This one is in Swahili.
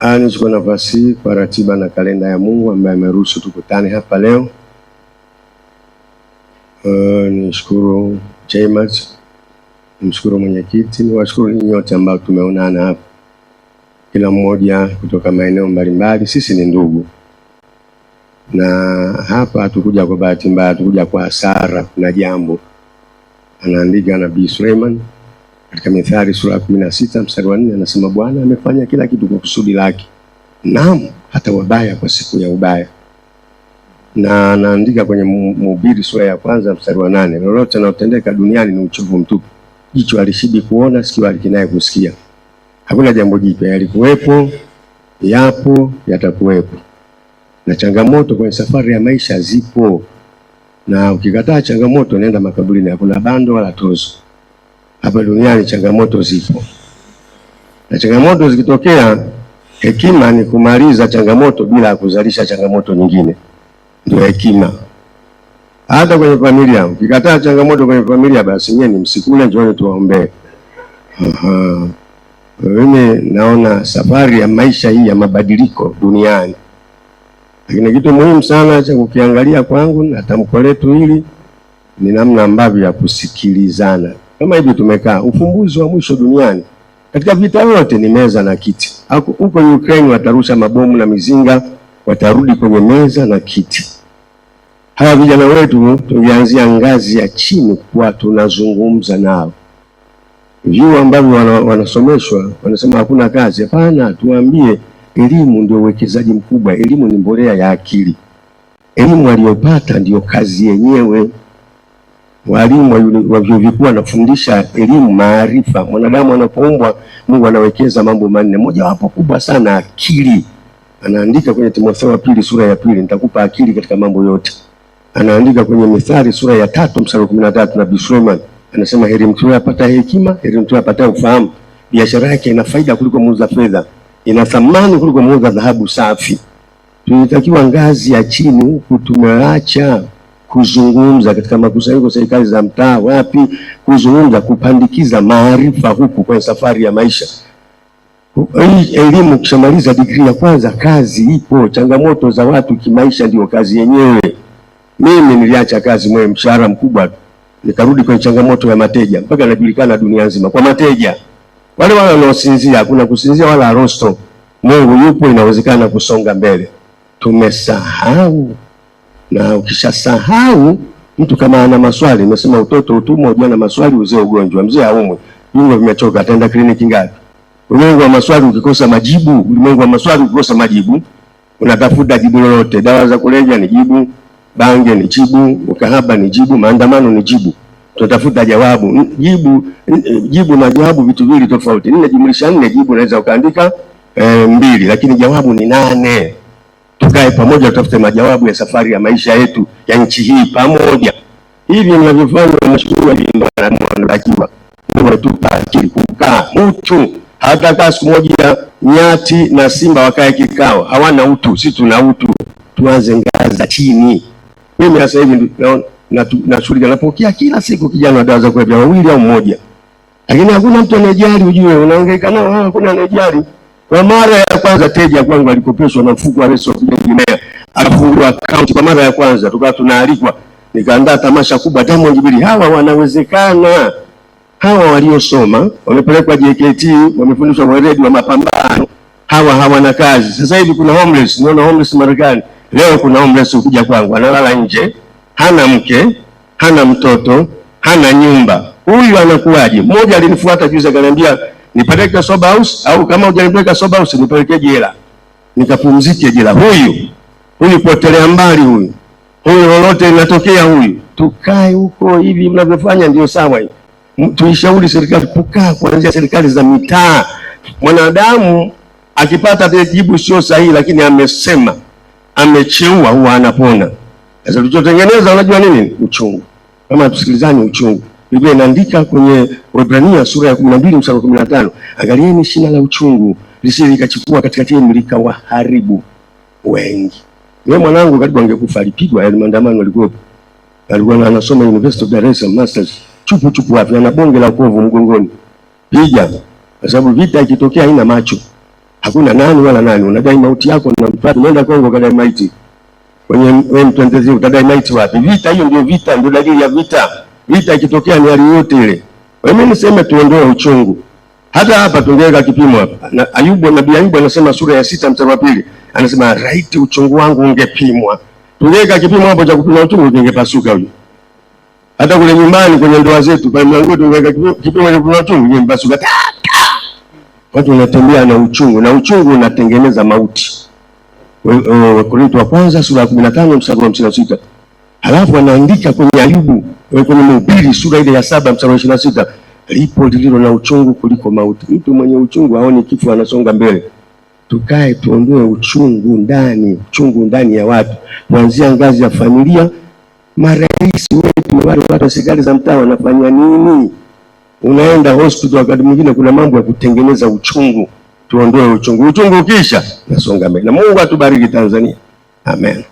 Nichukue nafasi hii kwa ratiba na kalenda ya Mungu ambaye ameruhusu tukutane hapa leo. Nishukuru JMAT, nimshukuru mwenyekiti, niwashukuru ninyi wote ambao tumeonana hapa, kila mmoja kutoka maeneo mbalimbali. Sisi ni ndugu, na hapa hatukuja kwa bahati mbaya, hatukuja kwa hasara. Kuna jambo anaandika Nabii Suleiman katika Mithali sura ya 16 mstari wa 4, anasema Bwana amefanya kila kitu kwa kusudi lake, naam hata wabaya kwa siku ya ubaya. Na anaandika kwenye Mhubiri sura ya kwanza mstari wa 8, lolote linalotendeka duniani ni uchovu mtupu, jicho alishibi kuona, sikio alikinaye kusikia. Hakuna jambo jipya, yalikuwepo, yapo, yatakuwepo. Na changamoto kwenye safari ya maisha zipo, na ukikataa changamoto nenda makaburini, hakuna bando wala tozo. Hapa duniani changamoto zipo, na changamoto zikitokea, hekima ni kumaliza changamoto bila kuzalisha changamoto nyingine, ndio hekima. Hata kwenye familia, ukikataa changamoto kwenye familia, basi nyinyi msikule, njooni tuwaombee. Aha. Mimi naona safari ya maisha hii ya mabadiliko duniani, lakini kitu muhimu sana cha kukiangalia kwangu na tamko letu hili ni namna ambavyo ya kusikilizana. Kama hivi tumekaa, ufumbuzi wa mwisho duniani katika vita yote ni meza na kiti. Huko Ukraine watarusha mabomu na mizinga, watarudi kwenye meza na kiti. Hawa vijana wetu tungeanzia ngazi ya chini kwa tunazungumza nao. Vyuo ambavyo wanasomeshwa wanasema hakuna kazi. Hapana, tuambie elimu ndio uwekezaji mkubwa. Elimu ni mbolea ya akili. Elimu aliyopata ndiyo kazi yenyewe. Walimu wa vyuo vikuu wanafundisha elimu, maarifa. Mwanadamu anapoumbwa, Mungu anawekeza mambo manne, mojawapo kubwa sana akili. Anaandika kwenye Timotheo wa pili sura ya 2, nitakupa akili katika mambo yote. Anaandika kwenye Mithali sura ya 3 mstari wa 13, Nabii Suleiman anasema heri mtu apata hekima, heri mtu apata ufahamu. Biashara yake ina faida kuliko muuza fedha, ina thamani kuliko muuza dhahabu safi. Tunatakiwa ngazi ya chini huku tumeacha kuzungumza katika makusanyiko, serikali za mtaa, wapi, kuzungumza, kupandikiza maarifa huku kwenye safari ya maisha. Hii elimu, ukishamaliza degree ya kwanza, kazi ipo. Changamoto za watu kimaisha ndio kazi yenyewe. Mimi niliacha kazi mwe mshahara mkubwa, nikarudi kwenye changamoto ya mateja mpaka najulikana dunia nzima kwa mateja. Wale wale wanaosinzia, hakuna kusinzia wala arosto. Mungu yupo, inawezekana kusonga mbele. Tumesahau. Na ukishasahau, mtu kama ana maswali, nimesema utoto utumwa, ujana maswali, uzee ugonjwa. Mzee haumwi, viungo vimechoka, ataenda kliniki ngapi? Ulimwengu wa maswali ukikosa majibu, ulimwengu wa maswali ukikosa majibu, unatafuta jibu lolote. Dawa za kulevya ni jibu, bange ni jibu, ukahaba ni jibu, maandamano ni jibu. Tunatafuta jawabu. Jibu, jibu na jawabu vitu viwili tofauti. 4 jumlisha 4, jibu unaweza ukaandika 2, lakini jawabu ni 8. Tukae pamoja tutafute majawabu ya safari ya maisha yetu ya nchi hii pamoja. Hivi mnavyofanya, mnashukuru mnatakiwa. Mungu ametupa akili kukaa mtu. Hata kaa siku moja nyati na simba wakae kikao, hawana utu. Sisi tuna utu. Tuanze ngazi za chini. Mimi sasa hivi nashughulika, napokea kila siku kijana wa dawa za kulevya wawili au mmoja, lakini hakuna mtu anayejali. Ujue unahangaika nao, hakuna anayejali. Kwa mara ya kwanza teja kwangu alikopeshwa na mfuko wa leso kujitegemea, akafungua account kwa mara ya kwanza, tukawa tunaalikwa, nikaandaa tamasha kubwa Diamond Bill. Hawa wanawezekana, hawa waliosoma wamepelekwa JKT, wamefundishwa weledi wa mapambano, hawa hawana kazi. Sasa hivi kuna homeless, niona homeless Marekani. Leo kuna homeless ukija kwangu analala nje, hana mke, hana mtoto, hana nyumba. Huyu anakuwaje? Mmoja alinifuata juzi akaniambia nipeleke sober house, au kama hujanipeleka sober house nipeleke jela nikapumzike jela. Huyu potelea mbali huyu. Huyu lolote linatokea huyu. Tukae huko hivi mnavyofanya ndio sawa hivi. Tuishauri serikali kukaa kuanzia serikali za mitaa. Mwanadamu akipata jibu sio sahihi, lakini amesema, amecheua, huwa anapona. Sasa tulichotengeneza unajua nini? Uchungu. Kama tusikilizane, uchungu. Biblia inaandika kwenye Waebrania sura ya 12 mstari wa 15, angalieni shina la uchungu lisije likachipua katikati yenu likawaharibu wengi. Yeye mwanangu karibu angekufa, alipigwa, yale maandamano alikuwepo. Alikuwa anasoma University of Dar es Salaam Masters, chupu chupu wapi, ana bonge la kovu mgongoni. Piga, kwa sababu vita ikitokea haina macho. Hakuna nani wala nani, unadai mauti yako na mtu unaenda Kongo kadai maiti kwenye M23, utadai maiti wapi? Vita hiyo ndio vita, ndio dalili ya vita. Vita ikitokea ni hali yote ile. Kwa hiyo mimi niseme tuondoe uchungu. Hata hapa tungeweka kipimo hapa. Na Ayubu, Nabii Ayubu anasema sura ya 6 mstari wa 2, anasema raiti uchungu wangu ungepimwa. Tungeweka kipimo hapo cha kupima uchungu kingepasuka huyo. Hata kule nyumbani kwenye ndoa zetu pale mlango tungeweka kipimo cha kupima uchungu kingepasuka. Watu wanatembea na uchungu, na uchungu unatengeneza mauti. Wakorintho wa kwanza sura ya 15 mstari wa 56. Halafu anaandika kwenye Ayubu, kwenye Mhubiri sura ile ya 7 mstari wa 26, lipo lililo na uchungu kuliko mauti. Mtu mwenye uchungu haoni kifo, anasonga mbele. Tukae tuondoe uchungu ndani, uchungu ndani ya watu, kuanzia ngazi ya familia. Marais wetu na wale watu wa serikali za mtaa wanafanya nini? Unaenda hospital wakati mwingine kuna mambo ya kutengeneza uchungu. Tuondoe uchungu, uchungu ukisha nasonga mbele. Na Mungu atubariki Tanzania, amen.